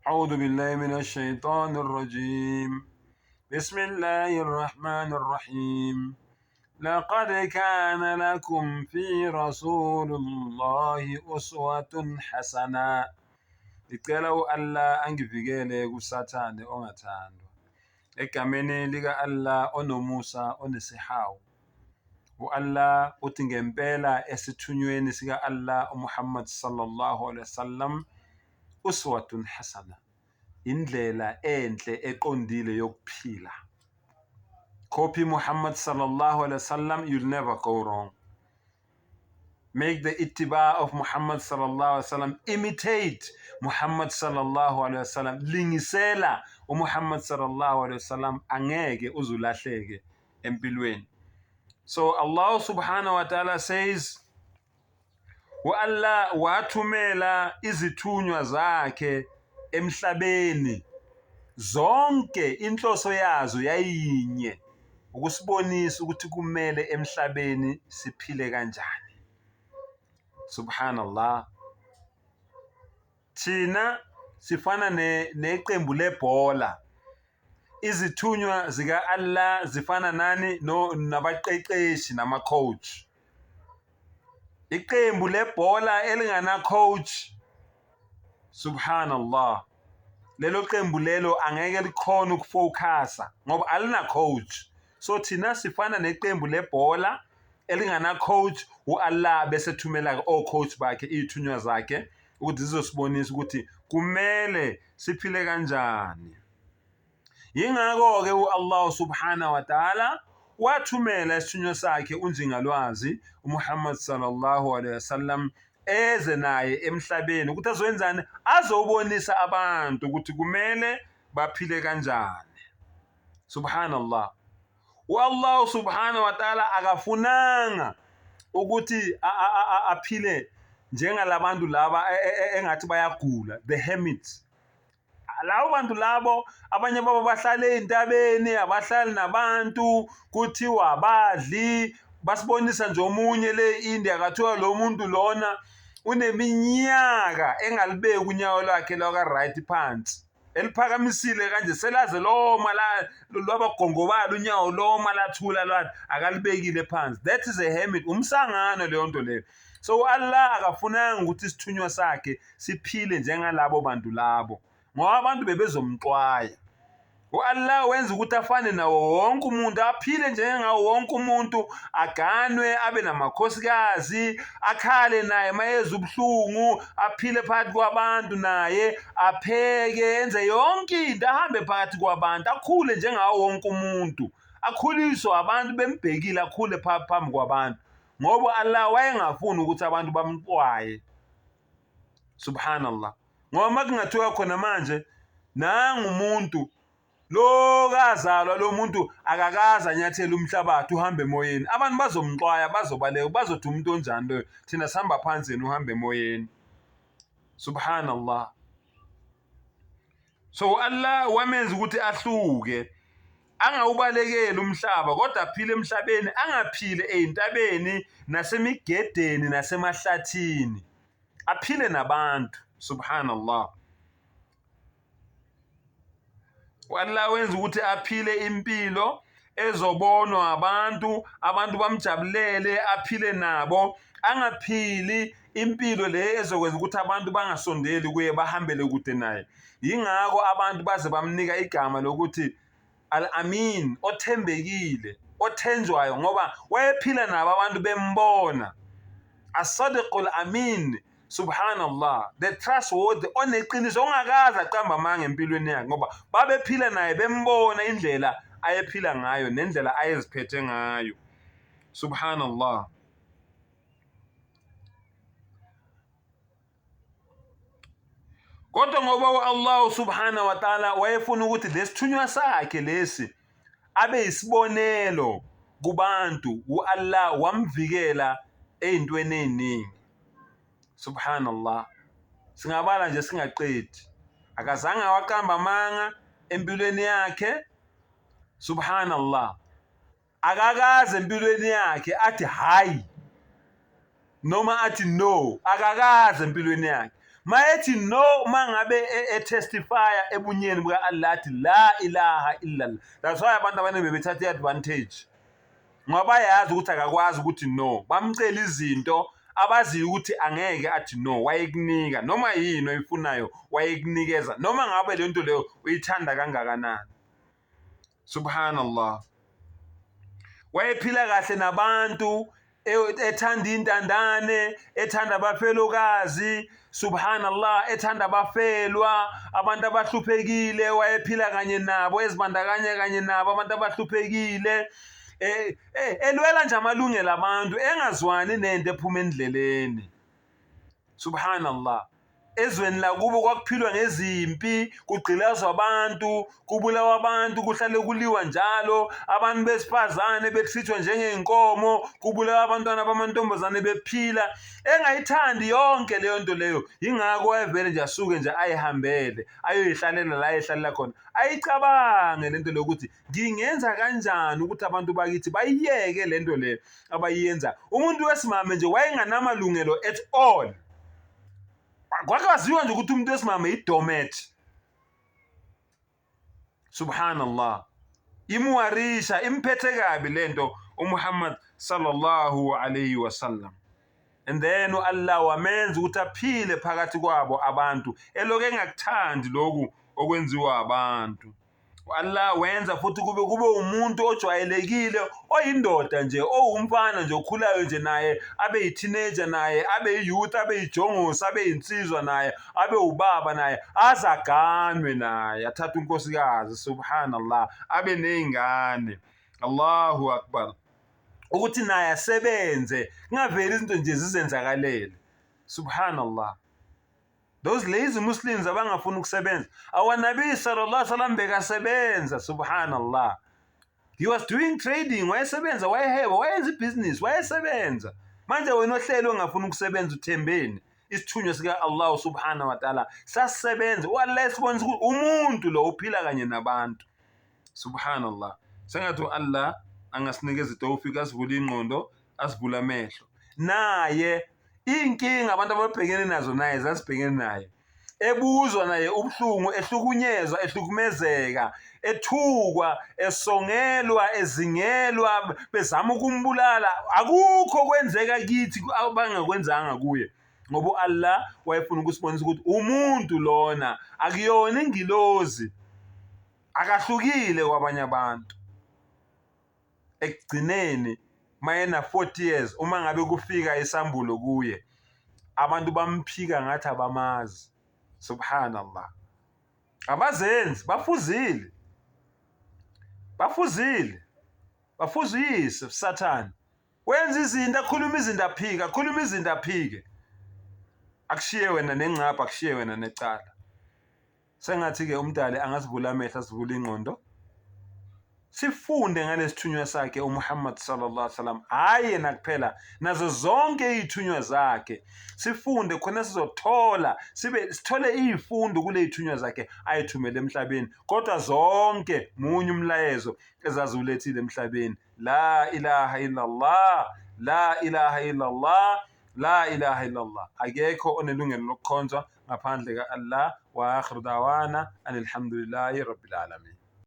أعوذ بالله من الشيطان الرجيم بسم الله الرحمن الرحيم لقد كان لكم في رسول الله أسوة حسنة. Ngicela u-Allah angivikele kuSathane ongathandwa. Egameni lika-Allah onomusa onesihawu. U-Allah uthi ngempela esithunyweni sika-Allah uMuhammad sallallahu alaihi wasallam uswatun hasana, indlela enhle eqondile yokuphila. Copy Muhammad sallallahu alaihi wasallam, you'll never go wrong. Make the ittiba of Muhammad sallallahu alaihi wasallam, imitate Muhammad sallallahu alaihi wasallam, lingisela uMuhammad sallallahu alaihi wasallam, angeke uzulahleke empilweni. So Allah subhanahu wa ta'ala says, u-Allah wathumela izithunywa zakhe emhlabeni zonke, inhloso yazo yayinye, ukusibonisa ukuthi kumele emhlabeni siphile kanjani. Subhanallah, thina sifana neqembu lebhola. Izithunywa zika-Allah zifana nani? No, nabaqeqeshi nama-coach. Iqembu lebhola elingana coach, subhanallah, lelo qembu lelo angeke likhona ukufocusa ngoba alina coach. So thina sifana neqembu lebhola elingana coach. U-Allah bese thumela o-coach bakhe, iy'thunywa zakhe, ukuthi zizosibonisa ukuthi kumele siphile kanjani. Yingakho-ke u-Allah subhanahu wa ta'ala wathumela isithunywa sakhe unjingalwazi uMuhammad sallallahu alaihi wasallam eze naye emhlabeni ukuthi azoyenzani, azobonisa abantu ukuthi kumele baphile kanjani. Subhanallah, u-Allah subhanahu wa ta'ala akafunanga ukuthi aphile njengalabantu laba engathi bayagula, the hermits. Labo bantu labo, abanye babo bahlala ey'ntabeni, abahlali nabantu, kuthiwa abadli. Basibonisa nje omunye le India, kathiwa lo muntu lona uneminyaka engalibeki unyawo lwakhe lwaka-right phansi, eliphakamisile kanje, selaze loma la lwabagongobala unyawo, loma lathula, lwathi akalibekile phansi. That is a hermit, umsangano leyo nto leyo. So Allah akafunanga ukuthi isithunywa sakhe siphile njengalabo bantu labo, ngoba abantu bebezomxwaya. U-Allah wenza ukuthi afane nawo wonke umuntu, aphile njengawo wonke umuntu, aganwe, abe namakhosikazi, akhale naye mayeza ubuhlungu, aphile phakathi kwabantu naye, apheke, enze yonke into, ahambe phakathi kwabantu, akhule njengawo wonke umuntu, akhuliswe abantu bembhekile, akhule phambi kwabantu, ngoba Allah wayengafuni ukuthi abantu bamxwaye. Subhanallah, ngoba uma kungathiwa khona manje nangu umuntu lo kazalwa, lo muntu akakaze anyathele umhlabathi, uhambe emoyeni, abantu bazomxwaya, bazobaleka, bazothi umuntu onjani loyo, thina sihamba phansi, yena uhambe emoyeni. Subhanallah. So Allah wamenza ukuthi ahluke, angawubalekeli umhlaba, kodwa aphile emhlabeni, angaphili ey'ntabeni nasemigedeni nasemahlathini, aphile nabantu. Subhanallah, Allah wenza ukuthi aphile impilo ezobonwa abantu, abantu bamjabulele, aphile nabo, angaphili impilo le ezokwenza ukuthi abantu bangasondeli kuye, bahambele kude naye. Yingakho abantu baze bamnika igama lokuthi Al-Amin, othembekile, othenjwayo, ngoba wayephila nabo, abantu bembona. As-Sadiqul Amin, subhanallah, the trustworthy, oneqiniso, ongakaze aqamba amanga empilweni yakhe, ngoba babephila naye bembona indlela ayephila ngayo nendlela ayeziphethe ngayo. Subhanallah. Kodwa ngoba u-Allah subhanahu wa ta'ala wayefuna ukuthi lesithunywa sakhe lesi abe yisibonelo kubantu, u-Allah wamvikela ey'ntweni ey'ningi. Subhanallah, singabala nje singaqedi. Akazange awaqamba amanga empilweni yakhe. Subhanallah, akakaze empilweni yakhe athi hayi noma athi no, akakaze empilweni yakhe. Mayethi no mangabe etestifya ebunyeni buka Allah athi la ilaha illallah. That's why abantu abaningi bebethatha i-advantage. Ngoba bayazi ukuthi akakwazi ukuthi no. Bamcela izinto abaziyo ukuthi angeke athi no, wayekunika noma yini oyifunayo, wayekunikeza noma ngabe le nto leyo uyithanda kangakanani. Subhanallah. Wayephila kahle nabantu, ethanda intandane, ethanda abafelokazi, subhanallah, ethanda abafelwa, abantu abahluphekile, wayephila kanye nabo, ezibandakanya kanye nabo abantu abahluphekile. Elwela nje amalungelo abantu, engazwani nento ephuma endleleni. Subhanallah. Ezweni lakubo kwakuphilwa ngezimpi, kugqilazwa abantu, kubulawa abantu, kuhlale kuliwa njalo, abantu besifazane bethithwa njengey'nkomo, kubulawa abantwana bamantombazane bephila. Engayithandi yonke leyo nto leyo, yingakho wayevele nje asuke nje ayihambele, ayoyihlalela la ayihlalela khona. Ayicabange le nto leyo ukuthi ngingenza kanjani ukuthi abantu bakithi bayiyeke le nto le abayenza. Umuntu wesimame nje wayenganamalungelo at all. Kwakwaziwa nje ukuthi umuntu wesimame i-doormat. Subhanallah. Imwarisha, imphethe kabi lento uMuhammad sallallahu alayhi wasallam. And then u-Allah wamenza ukuthi aphile phakathi kwabo abantu, elokhu engakuthandi lokhu okwenziwa abantu. U-Allah wenza futhi kube umuntu ojwayelekile, oyindoda nje, owumfana nje okhulayo nje naye, abe yi-teenager naye, abe yi-youth, abe yijongosi, abe yinsizwa naye, abe ubaba naye, aze aganwe naye, athathe unkosikazi, subhanallah, abe ney'ngane. Allahu Akbar. Ukuthi naye asebenze, kungaveli izinto nje zizenzakalele. Subhanallah. Those lazy Muslims abangafuni ukusebenza. Our Nabi sallallahu alaihi wasallam bekasebenza, subhanallah. He was doing trading, wayesebenza, wayeheba, wayenza ibhizinisi, wayesebenza. Manje wena ohleli ongafuni ukusebenza uthembeni? Isithunywa sika Allah subhanahu wa ta'ala sasebenza. U-Allah esibonisa ukuthi umuntu lo uphila kanye nabantu. Subhanallah. Sengathi u-Allah angasinikeza itawfik, asivule ingqondo, asivule amehlo. Naye iy'nkinga abantu ababhekene nazo naye zazibhekene naye, ebuzwa naye ubuhlungu, ehlukunyezwa, ehlukumezeka, ethukwa, esongelwa, ezingelwa, bezama ukumbulala. Akukho kwenzeka kithi abangakwenzanga kuye, ngoba u-Allah wayefuna ukusibonisa ukuthi umuntu lona akuyona ingilozi, akahlukile kwabanye abantu. Ekugcineni mayena 40 years, uma ngabe kufika isambulo kuye, abantu bamphika ngathi abamazi. Subhanallah. Abazenzi, bafuzile, bafuzile, bafuzuyise Sathane. Wenza izinto, akhuluma izinto aphike, akhuluma izinto aphike, akushiye wena nengcapha, akushiye wena necala. Sengathi-ke umdali angasivula amehlo, asivule ingqondo, sifunde ngalesithunywa sakhe uMuhammad sallallahu alaihi wasallam, hhayi yena kuphela, nazo zonke iy'thunywa zakhe. Sifunde khona sizothola, sibe sithole iy'fundo kule y'thunywa zakhe ayithumele emhlabeni, kodwa zonke munye umlayezo ezaziwulethile emhlabeni. La ilaha illallah, la ilaha illallah, la ilaha illallah. Akekho onelungelo lokukhonzwa ngaphandle ka-Allah. Wa akhiru dawana anilhamdulillahi rabbil alamin.